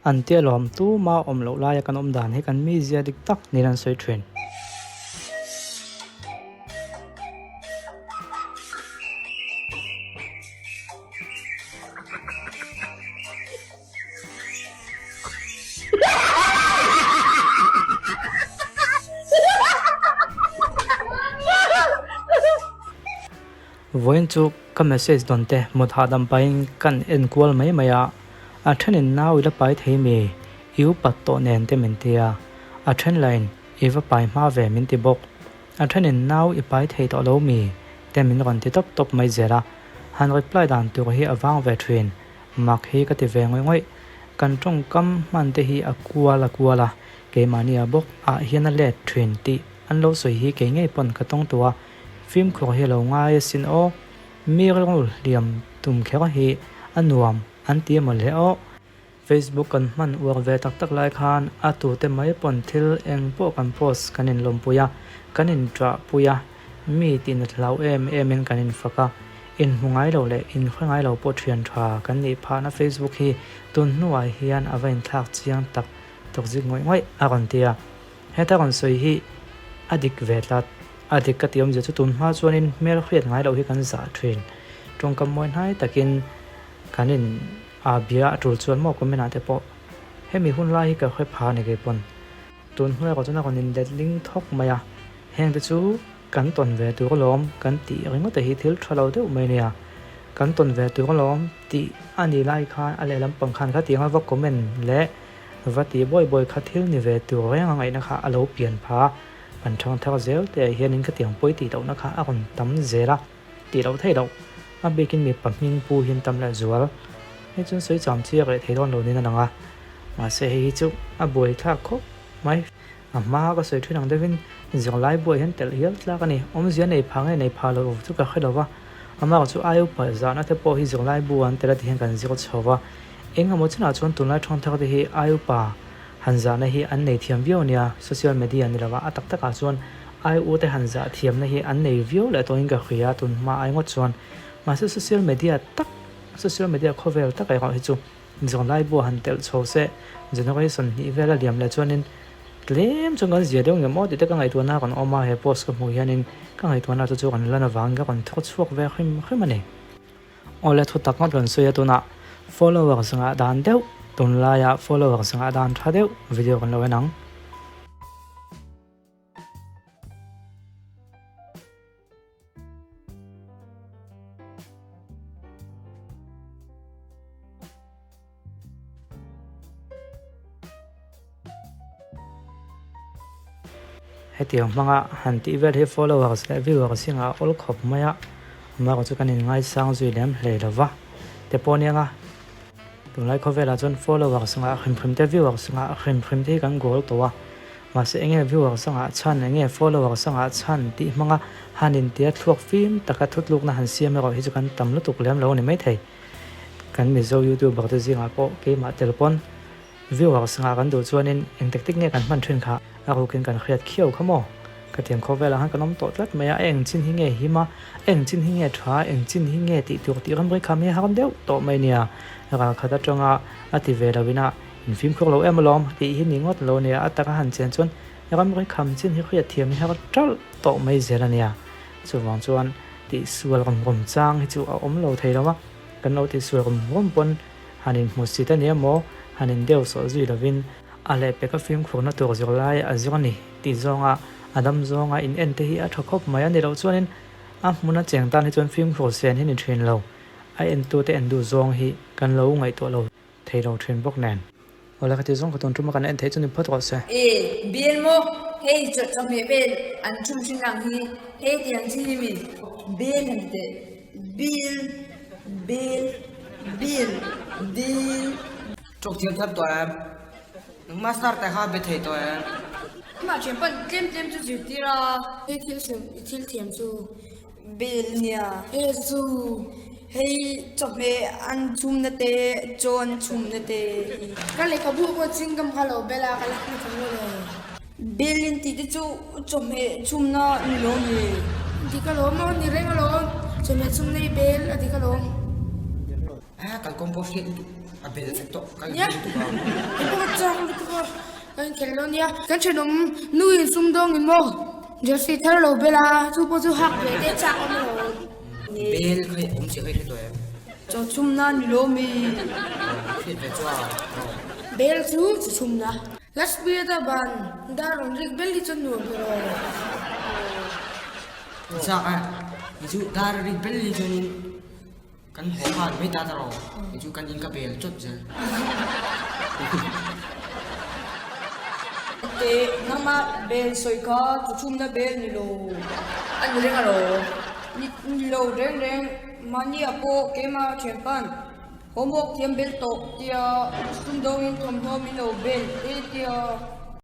An tia lawm, tuma awm loh laia kan awm dan hi kan mizia dik tak niin an sawi thin. Vawiin chu ka message dawn te mut hahdam pahin kan en kual mai mai a, a thenin nau i la pai thei mi, i upat tawh nen te min ti a, a then lahin i va pai hma ve min ti bawk, a thenin nau i pai thei tawh lo mi te min rawn ti tawp tawp mai zel a, han reply dan tur hi a vang ve thin. Mak hi ka ti ve ngawih ngawih. Kan tawngkam hman te hi a kual a kual a, keimahnia bawk ah hian a let thin tih an lo sawi hi kei ngei pawn ka tawng tawh a, fimkhur hi a lo ngai asin aw. Mi rilru hliam tum kher hi a nuam an ti emaw le aw. Facebook kan hman uar ve tak tak lai khan a tute mai pawn thil eng pawh kan post kan inlawmpui a, kan inṭahpui a, Mi tihnat hlau em emin kan infak a, inhmu ngai lo leh inhre ngai lo pawh thian tha kan nih phahna Facebook hi tun hnuah hian a va inthlak chiang tak tak zik ngawih ngawih a rawn ti a. Heta rawn sawi hi a dik ve tlat. A dik ka tih awmzia chu tun hma chuanin hmel hriat ngai loh hi kan zah thin. Tawngkam mawi hnai takin kan in a bia a tul chuan maw comment ah te pawh hemi hun lai hi ka hre pha a ni keipawn. Tun hnuai erawh chuan a rawn inlet ling thawk mai a. Heng te chu kan tawn ve tur alawm kan tih ringawt te hi thil tha lo deuh mai nia. Kan tawn ve tur alawm tih a nih lai khan a lehlam pang khan khatianga va comment leh va tih buai buai kha thil ni ve tur reng a ngaihna kha a lo pian pha a. Kan thang thar zel te ah hianin khatiang pawi tih lohna kha a rawn tam zel a, tih loh theih loh. A bikin mipa hming pu hian tam leh zual. Hei chuan sawi cham chiak leh thei dawn lo niin a lang a. Mahse hei hi chu a buai thlak khawp mai. A hma ka sawi thin ang deuhin zirlai buai hian telh hial tlak a ni. Awmzia nei pha nge nei pha lo chu ka hre lo va. Amah chu ai upa zahna te pawh hi zirlai bu an tel a ti hian kan zir chho va. Eng emaw chinah chuan tunlai thawngthar te hi ai upa han zahna hi an nei thiam viau a nia. Social media ni lova a tak takah chuan ai u te han zah thiamna hi an nei viau leh tawhin ka hria tun hma ai ngawt chuan. Mahse social media tak social media khawvel tak erawh hi chu Zirlai bu han telh chho se, generation hnih vel a liam leh chuanin tlem chuan kan zia deuh ngem aw tih te ka ngaihtuahna a rawn awm a, he post ka hmuh hianin ka ngaihtuahna chu chu rawn lan avangin ka rawn thawk chhuak ve hrim hrim a ni. Awle thu tak ngawt rawn sawi a tunah followers ngah dan deuh tunlaia followers ngah dan tha deuh video kan lo en ang. Hetiang hmanga han tih vel hi followers leh viewers hi ngah awl khawp mai a, amaherawhchu chu kan inngaisang zui lem hlei lo va te pawh ania nga. Tunlai khawvelah chuan followers ngah hrim hrim te viewers ngah hrim hrim te hi kan goal tawh a, mahse enge viewers a ngah chhan enge followers a ngah chhan tih hmanga han intia thluak fim taka thutlukna han siam erawh hi chu kan tam lutuk lem lo a ni maithei. Kan Mizo youtuber te zingah pawh keimah tel pawn Viewers ngah kan duh chuanin eng tactic nge kan hman thin kha a rukin kan hriat khiau kha maw? Ka tiang khawvelah khan kan awm tawh tlat mai a, a eng chin hi nge him a, a eng chin hi nge tha a, eng chin hi nge tih tur tih ramri kham hi a har deuh tawh mai nia. Ral khat atanga a ti ve lo ina in fimkhur lo em alawm tih hi ni ngawt lo nia, a taka han chen chuan ramri kham chin hi hriat thiam hi har talh tawh mai zel a nia. Chuvang chuan tihsual rawm rawm chang hi chu a awm lo thei lo a, kan lo tihsual rawm rawm pawn Han inhmu sit a ni emaw, han indeu sawh zui lovin a lehpek a fimkhurna tur zirlai a zir a ni tih zawnga a dam zawnga in en te hi a tha khawp mai a ni loh chuanin a hmuna cheng tan hi chuan fimkhur sen hi ni thin lo, a entute en duh zawng hi kan lo ngaihtuah lo thei lo thin bawk nen. Awle ka ti zawng ka tun tum a kan en theih chu ni phawt rawh se. E, Bill maw, hei chawlh chawhmeh vel an thum hring ang hi, hei tiang chi hi mi Bill han teh. Bill, Bill, Bill, Bill. Ṭawk thiam thar tawh em? Master te kha be thei tawh em? Amah thiam pawn tlem tlem chu zirtir a. Hei thil thiam, i thil thiam chu. Bill nia. Hei chu. Hei chawhmeh an chhumna te, chaw an chhumna te hi. Ka lehkhabu pawh chingam kha lo bel a, ka la hmu thei lo le. Bel in tih te chu chawhmeh chhumna ni lo mi? Dik alawm a, ni reng alawm. Chawhmeh chhumna hi bel a dik alawm. A, kalkawng pawh hriat lutuk. A bel vek tawh ka Nia, inkhel lutuk a. Kei pawh ka chak lutuk a, ka inkhel dawn nia. Kan thenawm nu in sumdawng in maw jersey thar lo bel a, chu pawh chu hak ve te chak awm lo. Bel kha i awm chiah kha i hre tawh em? Chaw chhumna ni lo mi. Hriat ve chu a aw. Bel chu chaw chhumna. Last period a ban dar rawn rik bel hi chuan nuam ber aw. Chak a, ni chu dar a rik bel hi chuanin Kan haw nghal mai ta rawh, kei chu kan in ka bel chawt zel. Teh nangmah bel sawi kha chu chhumna bel ni lo. A ni reng alo? Ni lo reng reng, mahnia pawh keimah thianpan homework thiam bel tawh tia sumdawngin thawmhnaw min lo bel te tia.